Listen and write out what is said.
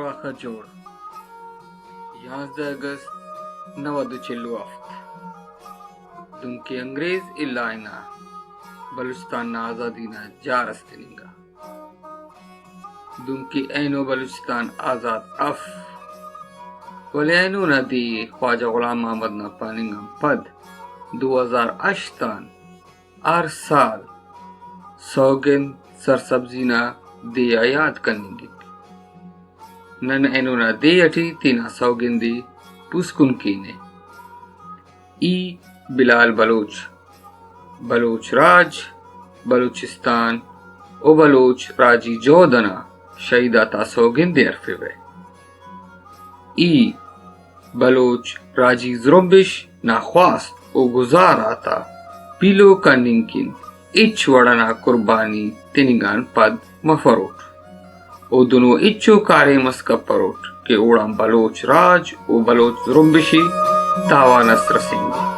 پخ جوڑ، یازدہ اگست نود و چل و ہفت، دنکہ انگریز اے لائن ءَ بلوچستان نا آزادی نا جار اس تننگا۔ دنکہ اینو بلوچستان آزاد اف، ولے اینو نا دے خواجہ غلام محمد نا پاننگ آن پد دو ہزار ہشت آن ہر سال سوگند سرسبزی نا دے آ یاد کننگک۔ نن اینو نا دے اٹی تینا سوگندے پوسکن کینہ۔ ای بلال بلوچ بلوچ راج، بلوچستان و بلوچ راجی جہد انا شہید آتا سوگندے ہرفیوہ۔ ای بلوچ راجی زرمبش نا خواست و گزار آتا پیلو کننگ کن ہچ وڑ انا قربانی تننگ آن پد مفروٹ۔ و دنو ہچو کاریم اس کپروٹ کہ اوڑان بلوچ راج و بلوچ زرمبشی تاوان اس رسینگے۔